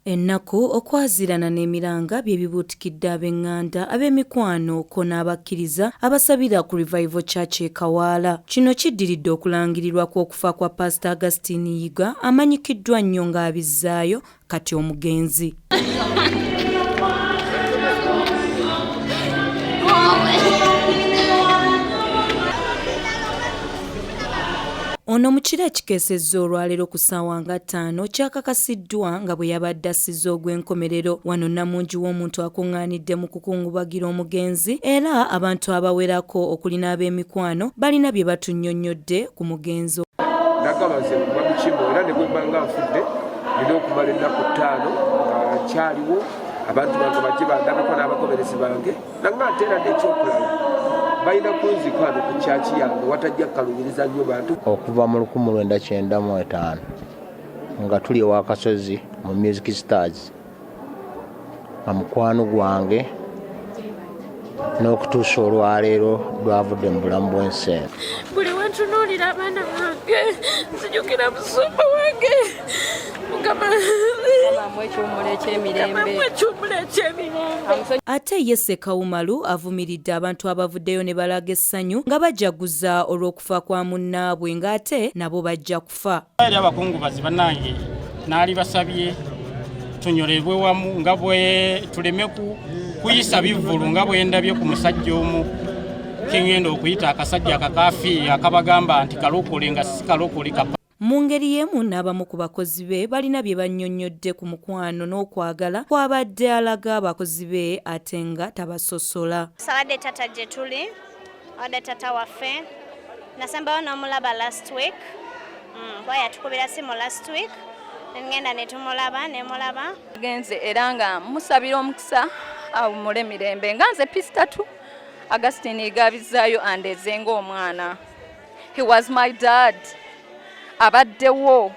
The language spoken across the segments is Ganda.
Ennaku, okwaziirana n'emiranga bye bibuutikidde ab'eŋŋanda, ab'emikwano ko n'abakkiriza abasabira ku Revival Church e Kawaala. Kino kiddiridde okulangirirwa kw'okufa kwa Paasita Augustine Yiga amanyikiddwa nnyo ng'Abizzaayo kati omugenzi. Ono mu kiro ekikeesezza olwaleero ku ssaawa nga ttaano kyakakasiddwa nga bwe yabadde assizza ogw'enkomerero. Wano nnamungi w'omuntu akuŋŋaanidde mu kukungubagira omugenzi era abantu abawerako okuli n'ab'emikwano balina bye batunnyonnyodde ku mugenzi. Nagamba nze Mwami Kimbo era ne bwe mba nga nfudde nina okumala ennaku ttaano nga nkyaliwo abantu bange bajje bandabeko n'abagoberezi bange. Nanga ate era n'ekyokulala balina kunzika wano ku kyaki yange watajja kukalubiriza nnyo bantu. Okuva mu 1995 nga tuli ewa Kasozi mu Music Stars nga mukwano gwange n'okutuusa olwaleero lwavudde mu bulamu bw'ensi eno. Buli wentunuulira abaana bange nzijukira musumba wange. Mukama ekiwummulo eky'emirembe. Ekiwummulo eky'emirembe. Ate ye Ssekawumalu avumiridde abantu abavuddeyo ne balaga essanyu nga bajaguza olw'okufa kwa munnaabwe ng'ate nabo bajja kufa. Eri abakungubazi bannange naalibasabye tunyolerwe wamu nga bwe tuleme kuyisa bivvulu nga bwe ndabye ku musajja omu kengenda okuyita akasajja akakafiiri akabagamba nti kalokole nga si kalokole kapa. Mu ngeri y'emu n'abamu ku bakozi be balina bye bannyonnyodde ku mukwano n'okwagala kw'abadde alaga abakozi be ate nga tabasosola. Abadde tata gye tuli, abadde tata waffe. Nasembayo n'omulaba last week, kuba yatukubira simu last week, ngenda ne tumulaba ne mulaba. Genze era nga musabira omukisa awummule mirembe nga nze Pistatu Augustine Igabizaayo andeze ng'omwana. He was my dad. Abaddewo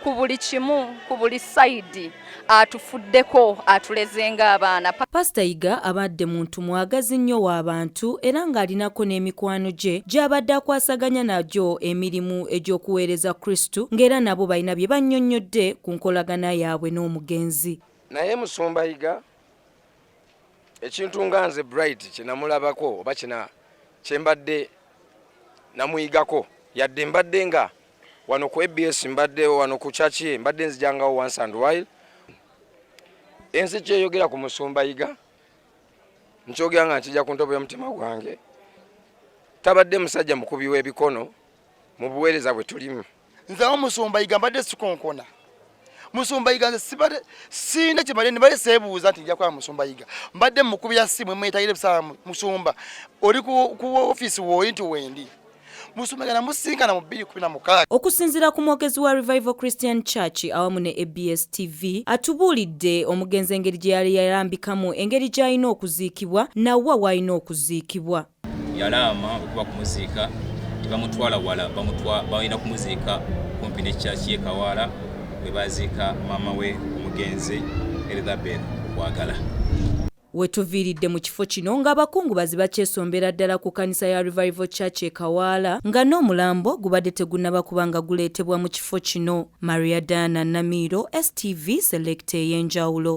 ku buli kimu, ku buli sayidi, atufuddeko, atuleze ng'abaana. Pasita Yiga abadde muntu mwagazi nnyo w'abantu era ng'alinako n'emikwano gye gy'abadde akwasaganya nagyo emirimu egy'okuweereza Kristu ng'era nabo balina bye bannyonnyodde ku nkolagana yaabwe n'omugenzi. Naye Musumba Yiga ekintu nga nze Bright kye namulabako oba kye mbadde namuyigako, yadde mbadde nga wano ku ABS mbadde wano ku church ye mbadde nzijangawo once and while. Ensi kyeyogera ku Musumba Yiga nkyogera nga nkijja ku ntobo y'omutima gwange, tabadde musajja mukubi w'ebikono mu buweereza bwe tulimu. Nze awo Musumba Yiga mbadde sikonkona. Musumba Yiga nze sibadde sirina kye mbadde mbadde seebuuza nti nja kulaba Musumba Yiga. Mbadde mmukubira ssimu emwetayira ebisaala Musumba oli ku ofiisi w'oli nti wendi. Musumba Yiga namusinkana mu bbiri kumi na mukaaga. Okusinziira ku mwogezi wa Revival Christian Church awamu ne ABS TV atubuulidde omugenzi engeri gye yali yalambikamu engeri gy'alina okuziikibwa na wa w'alina okuziikibwa. Yalaama bwe kuba kumuziika tebamutwala wala, balina kumuziika kumpi ne church ye Kawaala we baziika maama we omugenzi Elizabeth Okwagala. We tuviiridde mu kifo kino ng'abakungubazi bakyesombera ddala ku kkanisa ya Revival Church e Kawaala nga n'omulambo gubadde tegunnaba kuba nga guleetebwa mu kifo kino. Maria Diana Namiiro, STV Select ey'enjawulo.